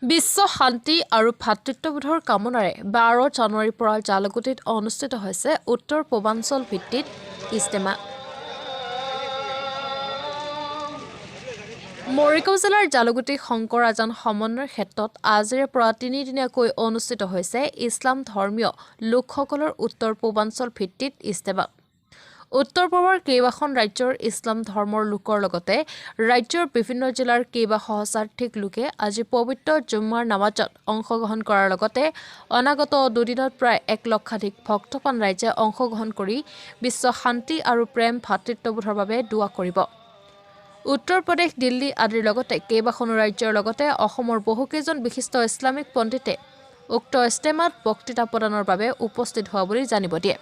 বিশ্ব শান্তি আৰু ভাতৃত্ববোধৰ কামনাৰে 12 জানুৱাৰীৰ পৰা জালুগুটিত অনুষ্ঠিত হৈছে উত্তৰ পূৰ্বাঞ্চল ভিত্তিত ইজতেমা। মৰিগাঁও জিলাৰ জালুগুটি শংকৰ আজান সমন্বয়ৰ ক্ষেত্ৰত আজিৰে পৰা তিনিদিনীয়াকৈ অনুষ্ঠিত হৈছে ইছলাম ধৰ্মীয় লোকসকলৰ উত্তৰ পূৰ্বাঞ্চল ভিত্তিত ইজতেমা। উত্তৰ পূবৰ কেইবাখন ৰাজ্যৰ ইছলাম ধৰ্মৰ লোকৰ লগতে ৰাজ্যৰ বিভিন্ন জিলাৰ কেইবা সহস্ৰাধিক লোকে আজি পবিত্ৰ জুম্মাৰ নামাজত অংশগ্ৰহণ কৰাৰ লগতে অনাগত দুদিনত প্ৰায় 1 লক্ষাধিক ভক্তপ্ৰাণ ৰাইজে অংশগ্ৰহণ কৰি বিশ্ব শান্তি আৰু প্ৰেম ভাতৃত্ববোধৰ বাবে দোৱা কৰিব। উত্তৰ প্ৰদেশ, দিল্লী আদিৰ লগতে কেইবাখনো ৰাজ্যৰ লগতে অসমৰ বহুকেইজন বিশিষ্ট ইছলামিক পণ্ডিতে উক্ত ইজতেমাত বক্তৃতা প্ৰদানৰ বাবে উপস্থিত হোৱা বুলি জানিব দিয়ে।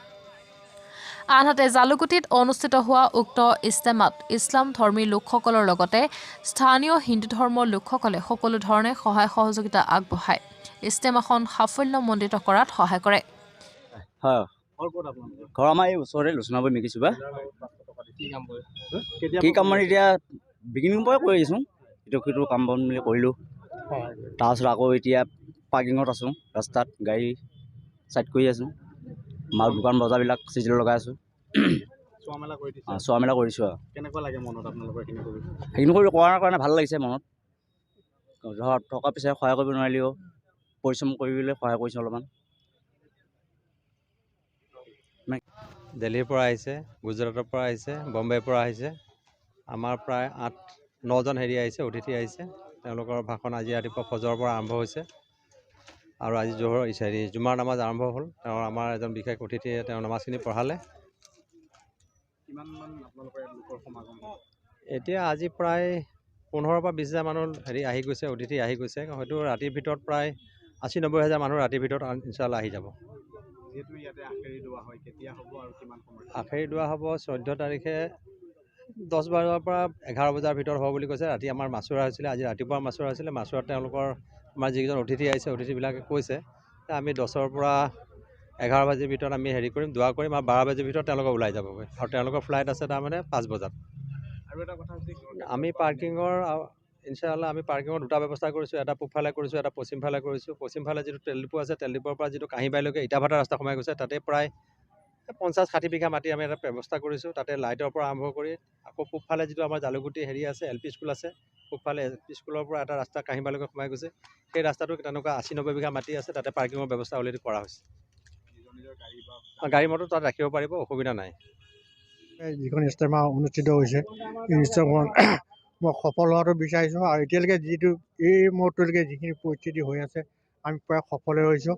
আনহাতে, জালুগুটিত অনুষ্ঠিত হোৱা উক্ত ইজতেমাত ইছলাম ধৰ্মী লোকসকলৰ লগতে স্থানীয় হিন্দু ধৰ্মৰ লোকসকলে সকলো ধৰণে সহায় সহযোগিতা আগবঢ়ায় ইজতেমাখন সাফল্যমণ্ডিত কৰাত সহায় কৰে। হয়। ঘৰ ক'ত আপোনালোকৰ? ঘৰ আমাৰ এই ওচৰতে, লোচনাবৈ মিকিচুবা। কি কাম কৰে কেতিয়া? কি কাম মানে, এতিয়া বিগিনিং পৰাই কৰি আহিছোঁ, ইটো সিটো কাম বন মিলি কৰিলোঁ। তাৰপিছত আকৌ এতিয়া পাৰ্কিঙত আছোঁ, ৰাস্তাত গাড়ী চাইড কৰি আছোঁ, মাল দোকান বজাৰবিলাক চিজিল লগাই আছোঁ। চোৱা মেলা কৰি দিছে? অঁ, চোৱা মেলা কৰিছোঁ আৰু। কেনেকুৱা লাগে মনত আপোনালোকৰ এইখিনি কৰি? সেইখিনি কৰি কৰাৰ কাৰণে ভাল লাগিছে মনত। ধৰক, টকা পইচাই সহায় কৰিব নোৱাৰিলেও পৰিশ্ৰম কৰিবলৈ সহায় কৰিছোঁ অলপমান। দিল্লীৰ পৰা আহিছে, গুজৰাটৰ পৰা আহিছে, বম্বেৰ পৰা আহিছে। আমাৰ প্ৰায় 8-9জন হেৰি আহিছে, অতিথি আহিছে। তেওঁলোকৰ ভাষণ আজি ৰাতিপুৱা ফজৰৰ পৰা আৰম্ভ হৈছে আৰু আজি জোহৰ হেৰি জুমাৰ নামাজ আৰম্ভ হ'ল। তেওঁৰ আমাৰ এজন বিশেষ অতিথিয়ে তেওঁ নামাজখিনি পঢ়ালে। কিমানমান আপোনালোকৰ ইয়াত লোকৰ সমাগম হ'ল? এতিয়া আজি প্ৰায় 15ৰ পৰা 20 হাজাৰ মানুহ হেৰি আহি গৈছে, অতিথি আহি গৈছে। হয়তো ৰাতিৰ ভিতৰত প্ৰায় 80-90 হাজাৰ মানুহ ৰাতিৰ ভিতৰত ইনশাআল্লাহ আহি যাব। যিহেতু ইয়াতে আখেৰি দোৱা হয়, কেতিয়া হ'ব আৰু কিমান সময়? আখেৰি দোৱা হ'ব 14 তাৰিখে, 10 বজাৰ পৰা 11 বজাৰ ভিতৰত হ'ব বুলি কৈছে। ৰাতি আমাৰ মাছুৰা হৈছিলে, আজি ৰাতিপুৱা মাছুৰা হৈছিলে। মাছুৰাত তেওঁলোকৰ আমাৰ যিকেইজন অতিথি আহিছে, অতিথিবিলাকে কৈছে যে আমি 10ৰ পৰা 11 বাজিৰ ভিতৰত আমি হেৰি কৰিম, দোৱা কৰিম আৰু 12 বাজিৰ ভিতৰত তেওঁলোকে ওলাই যাবগৈ আৰু তেওঁলোকৰ ফ্লাইট আছে তাৰমানে 5 বজাত। আৰু এটা কথা হৈছে। আমি পাৰ্কিঙৰ, ইনশাআল্লাহ আমি পাৰ্কিঙৰ দুটা ব্যৱস্থা কৰিছোঁ। এটা পূবফালে কৰিছোঁ, এটা পশ্চিমফালে কৰিছোঁ। পশ্চিমফালে যিটো তেল ডিপু আছে, তেল ডিপুৰ পৰা যিটো কাঁহীবাৰীলৈকে ইটাভাটা ৰাস্তা সোমাই গৈছে, তাতে প্ৰায় 50-60 বিঘা মাটি আমি এটা ব্যৱস্থা কৰিছোঁ। তাতে লাইটৰ পৰা আৰম্ভ কৰি আকৌ পূবফালে যিটো আমাৰ জালুগুটি হেৰি আছে, এল পি স্কুল আছে, পূবফালে এল পি স্কুলৰ পৰা এটা ৰাস্তা কাঁহীবাৰীলৈকে সোমাই গৈছে। সেই ৰাস্তাটো তেনেকুৱা 80-90 বিঘা মাটি আছে, তাতে পাৰ্কিঙৰ ব্যৱস্থা অলৰেডি কৰা হৈছে। নিজৰ নিজৰ গাড়ী বা গাড়ী মটৰ তাত ৰাখিব পাৰিব, অসুবিধা নাই। যিখন ইজতেমা অনুষ্ঠিত হৈছে, এই ইজতেমাখন মই সফল হোৱাটো বিচাৰিছোঁ আৰু এতিয়ালৈকে যিটো এই মুহূৰ্তলৈকে যিখিনি পৰিস্থিতি হৈ আছে, আমি প্ৰায় সফলে হৈছোঁ।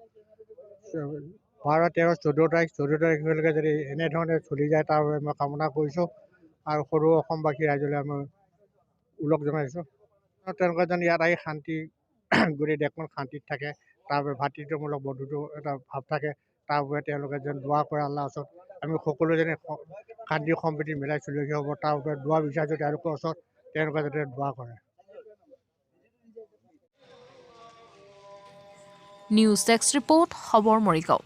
12, 13, 14 তাৰিখ, 14 তাৰিখলৈকে যদি এনেধৰণে চলি যায়, তাৰ বাবে মই কামনা কৰিছোঁ আৰু সদৌ অসমবাসী ৰাইজলৈ আমি ওলগ জনাইছোঁ। তেওঁলোকে যেন ইয়াত আহি শান্তি, গোটেই দেশখন শান্তিত থাকে, তাৰ বাবে ভাতৃত্বমূলক বন্ধুত্ব এটা ভাৱ থাকে, তাৰ বাবে তেওঁলোকে যেন দোৱা কৰে আল্লাহৰ ওচৰত। আমি সকলোৱে যেন শান্তি সম্প্ৰীতি মিলাই চলি হ'ব, তাৰ বাবে দোৱা বিচাৰিছোঁ তেওঁলোকৰ ওচৰত, তেওঁলোকে যাতে দোৱা কৰে। নিউজ ডেস্ক ৰিপৰ্ট, খবৰ মৰিগাঁও।